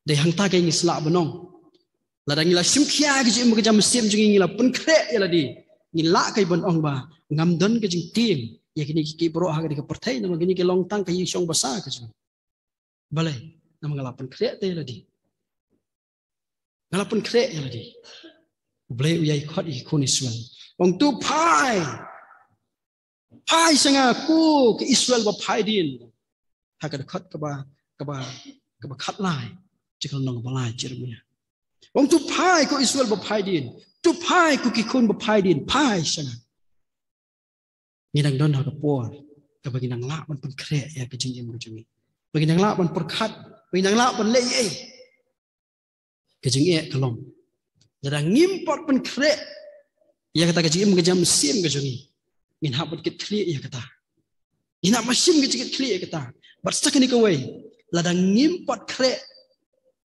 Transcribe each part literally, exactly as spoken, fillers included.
Dei hangta ka ngi sla ban ong. Lada ngi la shim khia ka jingim ka jam mynsiem jong ngi, ngi la pynkhreh ïa lade, ngi lah kai ban ong ba ngam don ka jingtieng ïa kine ki, ki baroh ha kane ka pyrthei, namar kine ki long tang ka ïing shong basa ka jong ngi. Balei? Namar nga la pynkhreh te ïa lade. Nga la pynkhreh ïa lade. U Blei u ïai khot ïa ki khun Israel. Ong to phai. Phai sha nga ko ki Israel ba phai dien. Ha ka dkhot kaba, kaba, kaba khatlai. Jingkyrkhu kaba lai Jeremiah. Ong to phai ko Israel ba phai dien. To phai ko ki khun ba phai dien. Phai sha nga. Ngi dang don ha ka por kaba ngi dang lah ban pynkhreh ïa ka jingim ka jong ngi. Ba ngi dang lah ban pyrkhat, ba ngi dang lah ban leh ei. Ka jingeh ka long, lada ngim pat pynkhreh ïa kata ka jingim ka jam mynsiem ka jong ngi, ngin hap ban kit khlieh ïa kata. Ngin hap ban shim ka jingkit khlieh ïa kata. Bad sa kane kawei, lada ngim pat khreh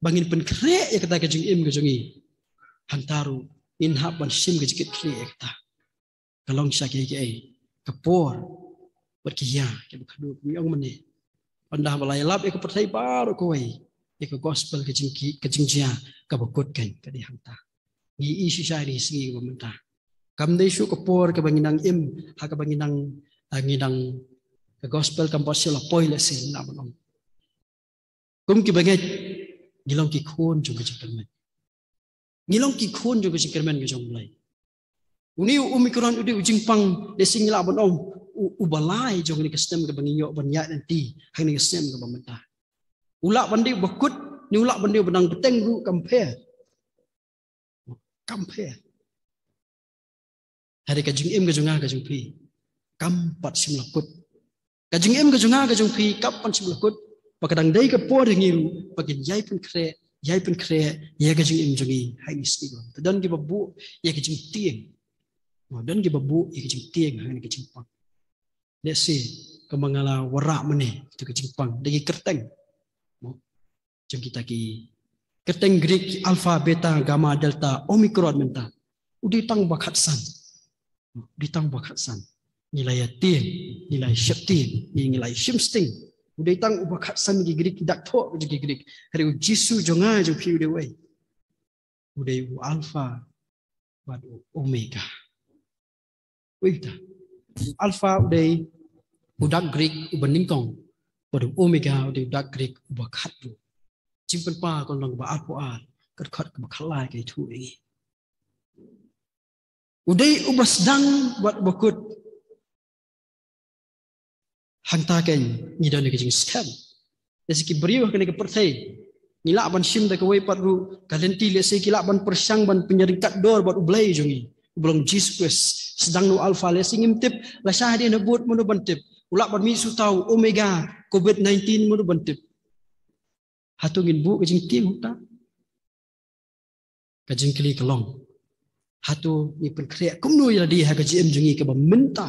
ba ngin pynkhreh ïa kata ka jingim ka jong ngi, hangta ruh ngin hap ban shim ka jingkit khlieh ïa kata. Ka long sha kiei kiei ka por bad ki ïa kiba khadduh, ngi ong mynne. Ynda ba la ïalap ïa ka pyrthei baroh kawei ïa ka gospel, ka jingki, ka jingjia kaba kut keiñ ka dei hangta. Ngi i shisha ïa kine ki sngi kiba mynta. Kam dei shuh ka por kaba ngi nang im, ha kaba ngi nang, ah, ngi nang, ka gospel kam pat shym la poi lehse, ngi lah ban ong. Kum kiba ngeit, ngi long ki khun jong ka jingkyrmen. Ngi long ki khun jong ka jingkyrmen ka jong U Blei. Une u Omicron u dei u jingpang, lehse ngi lah ban ong, u, uba lai jong kane ka snem kaba ngi ïoh ban ïaid lynti ha kane ka snem kaba mynta. U lah ban dei uba kut, ne u lah ban dei uba nang bteng ruh, kam pher. Kam pher. Hynrei ka jingim ka jong nga ka jong phi kam pat shym la kut. Ka jingim ka jong nga ka jong phi kam pat shym la kut. Ba ka dang dei ka por ïa ngi ruh ba ngin ïai pynkhreh, ïai pynkhreh ïa ka jingim jong ngi ha kine ki sngi. Te don kiba buh ïa ka jingtieng. Mo, don kiba buh ïa ka jingtieng ha kane ka jingpang. Lehse kumba nga la wanrah mynne, ïa ka jingpang da ki kyrteng. Mo, jong kita ki kyrteng Greek, Alpha, Beta, Gamma, Delta, Omicron mynta. U dei tang uba khatsan. U dei tang uba khatsan. Ngi la ïa tieng, ngi la ïa sheptieng, ngi, ngi la ïa shim sting. U dei tang uba khatsan, ki Greek ki dak thoh jong ki Greek. Hynrei U Jisu jong nga jong phi u dei uei? U dei u Alpha bad u Omega. Uei uta? U Alpha u dei u dak Greek uba nyngkong, bad u Omega u dei u dak Greek uba khatduh. Jingpynpaw ka lynnong ba arphew ar, ka dkhot kaba khatlai ka ïathuh ïa ngi. U dei uba sdang bad uba kut. Hangta keiñ ngi don ïa ka jingskhem. Lehse ki briew ha kane ka pyrthei ngi lah ban shim da kawei pat ruh ka lynti, lehse ki lah ban pyrshang ban pynïaryngkat dor bad U Blei jong ngi uba long Jisu Khrist. Sdang na u Alpha, lehse ngim tip, lashai hadien habud mano ban tip. U lah ban mih shuh uta u Omega, covid nineteen mano ban tip. Hato ngin buh ka jingtieng hangta? Ka jingkylli ka long, hato ngi pynkhreh kumno ïa lade ha ka jingim jong ngi kaba mynta?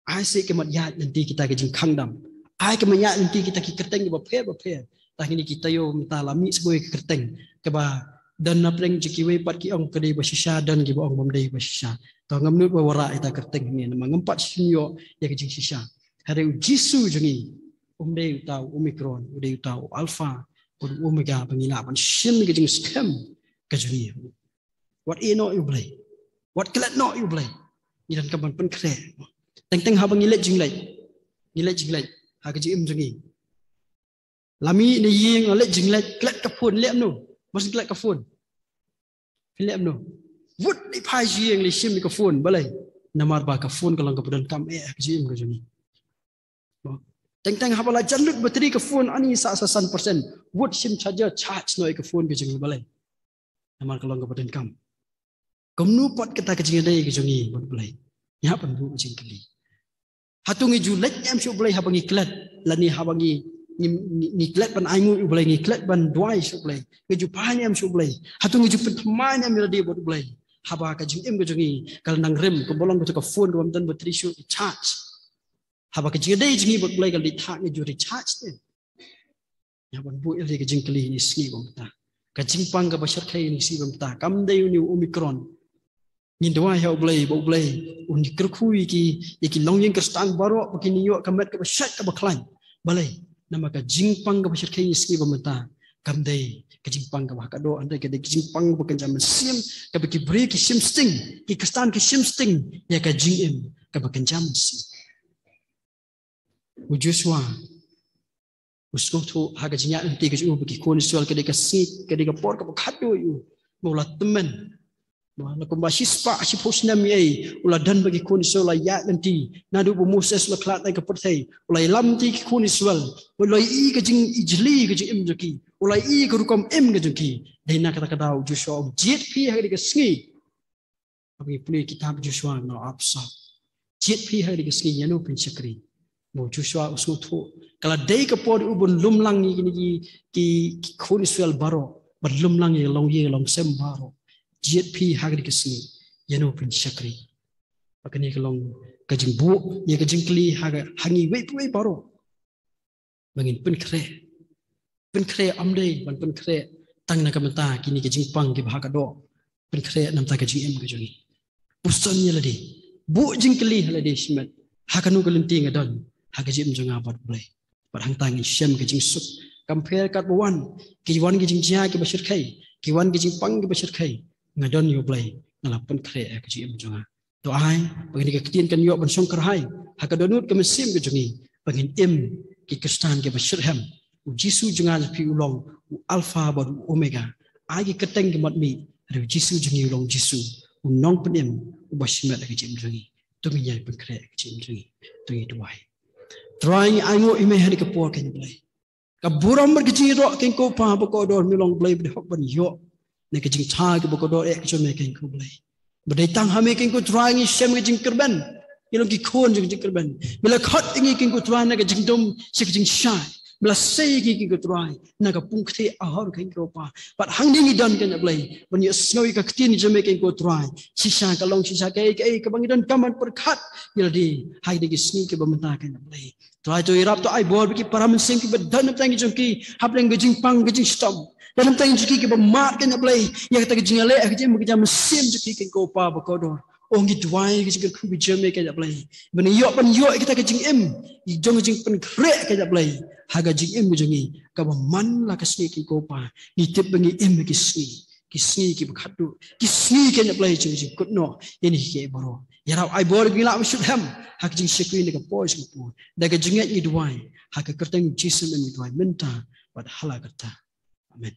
Ai seh ka mat ïaid lynti kita ki jingkhang dam. Ai ka mat ïaid lynti kita ki kyrteng kiba pher ba pher. Tang kine ki taïew mynta la mih sa kawei ka kyrteng kaba don na pdeng jong kiwei pat ki ong ka dei ba shisha, don kiba ong bym dei ba shisha. To ngam nud ba wanrah ïa kita ki kyrteng hangne namar ngam pat shym ïoh ïa ka jingshisha. Hynrei U Jisu jong ngi um dei uta u Omicron, u dei uta u Alpha bad u Omega ba ngi lah ban shim ïa ka jingskhem ka jong ngi. Wat ïeh noh ïa U Blei. Wat klet noh ïa U Blei. Ngi donkam ban pynkhreh. Teng teng haba ngi leit jingleit, ngi leit jingleit ha ka jingim jong ngi. La mih na ïing, la leit jingleit, klet ka phone, leh kumno? Ba shu klet ka phone. Phi leh kumno? Wut leit phai sha ïing, leit shim ïa ka phone, balei? Namar ba ka phone ka long kaba donkam eh ha ka jingim ka jong ngi. Teng teng haba la jan lut battery ka phone, ani sah sa san percent. Wut shim charger, charge noh ïa ka phone ka jong ngi, balei? Namar ka long kaba donkam. Kumno pat kata ka jingïadei ka jong ngi bad U Blei? Ngi hap ban buh ka jingkylli. Hato ngi ju leit ne em sha U Blei haba ngi klet, lane haba ngi, ngi, ngi, ngi klet ban ainguh ïa U Blei, ngi klet ban duwai sha U Blei? Ngi ju phai ne em sha U Blei? Hato ngi ju pynthymmai ne em ïa lade bad U Blei haba ka jingim ka jong ngi ka la nang rim, kaba long kato ka phone kaba ym don battery shuh, charge? Haba ka jingïadei jong ngi bad U Blei ka la dei thah, ngi ju recharge ne em? Ngi hap ban buh ïa lade ka jingkylli ha kine ki sngi ba mynta. Ka jingpang kaba shyrkhei ha kine ki sngi ba mynta kam dei une u Omicron. Ngin duwai ha U Blei ba U Blei un kyrkhu ïa ki, ïa ki longïing Khristan baroh ba kin ïoh ka met kaba shait kaba khlaiñ. Balei? Namar ka jingpang kaba shyrkhei ha kine ki sngi ba mynta Kam dei ka jingpang kaba ha ka doh, hynrei ka dei ka jingpang ba kynja mynsiem, kaba ki briew ki shim sting, ki Khristan ki shim sting ïa ka jingim kaba kynja mynsiem. U Joshua u sngewthuh ha ka jingïaid lynti ka jong u bad ki khun Israel, ka dei ka sngi, ka dei ka por kaba khadduh ïa u. Ba u la tymmen, ba la kumba shispah shiphew snem ïa u la don bad ki khun Israel, u la ïaid lynti. Naduh ba u Moses u la khlad na ka pyrthei, u la ïalam lynti ki khun Israel, u la ïohi ka jingijli ka jingim jong ki, u la ïohi ka rukom im ka jong ki. Dei na kata ka daw u Joshua u jied phi ha ka dei ka sngi. Haba ngi pule kitab Joshua na u ap sap, jied phi ha ka dei ka sngi ïano phin shakri. Ba u Joshua u sngewthuh ka la dei ka por u ban lum lang ïa kine ki, ki, ki khun Israel baroh, ban lum lang ïa ka long, ïa ka long sem baroh. Jied phi ha ka dei ka sngi ïano phin shakri. Ba kane ka long ka jingbuh ïa ka jingkylli ha ka, ha ngi wei pa wei baroh. Ba ngin pynkhreh. Pynkhreh ym dei ban pynkhreh tang na ka bynta kine ka jingpang kiba ha ka doh. Pynkhreh na ka bynta ka jingim ka jong ngi. Pyrshang ïa lade. Buh jingkylli ha lade shimet. Ha kano ka lynti nga don ha ka jingim jong nga bad U Blei? Bad hangta ngin shem ka jingsuk. Kam pher katba wan, ki wan ki jingjia kiba shyrkhei, ki wan ki jingpang kiba shyrkhei, nga don ïa U Blei, nga la pynkhreh ïa ka jingim jong nga. To ai ba kane ka ktien kan ïoh ban shongkharhai ha ka dohnud ka mynsiem ka jong ngi, ba ngin im ki Khristan kiba shitrhem. U Jisu jong nga jong phi u long u Alpha bad u Omega. Ai ki kyrteng ki mat mih, hynrei u Jisu jong ngi u long Jisu, u Nongpynim uba shimet ha ka jingim jong ngi. To ngin ïai pynkhreh ha ka jingim jong ngi. To ngin duwai. Trai, ngi ainguh ïa me ha kane ka por, kane ka Blei. Ka burom bad ka jingïaroh, kane ko Pa ba kordor, me long Blei ba dei hok ban ïoh na ka jingthaw kaba kordor eh ka jong me, kane ko Blei. Ba dei tang ha me, kane ko Trai, ngi shem ka jingkyrmen. Ngi long ki khun jong ka jingkyrmen. Me la khot ïa ngi, kane ko Trai, na ka jingdum sha ka jingshai. Me la sei ïa ngi, kane ko Trai, na ka pung kti ahor, kane ko Pa. Bad hangne ngi don, kane Blei, ban ïohsngew ïa ka ktien jong me, kane ko Trai. Shisha ka long shisha kaei kaei kaba ngi donkam ban pyrkhat ïa lade ha kine ki sngi kiba mynta, kane Blei. Trai, to ïarap, to ai bor bad ki para mynsiem kiba don na bynta ki jong ki, hapdeng ka jingpang ka jingshitom. Don na bynta ki jong ki kiba mad, kane Blei, ïa kata ka jingïaleh ha ka jingim ka jong mynsiem jong ki, kane ko Pa ba kordor. Oh, ngi duwai ka jingkyrkhu ka jong me, kane Blei, ba ngi ïoh ban ïoh ïa kata ka jingim, ïa jong ka jingpynkhreh, kane Blei, ha ka jingim ka jong ngi kaba man la ka sngi, kane ko Pa. Ngi tip ba ngi im ha ki sngi, ki sngi kiba khadduh, ki sngi, kane Blei, jong ka jingkut noh ïa ngi kiei baroh. Ïarap, ai bor ba ngin lah ban shitrhem ha ka jingshakri na ka por sha ka por. Da ka jingngeit ngi duwai ha ka kyrteng Jisu ngi duwai mynta bad hala karta. Amen.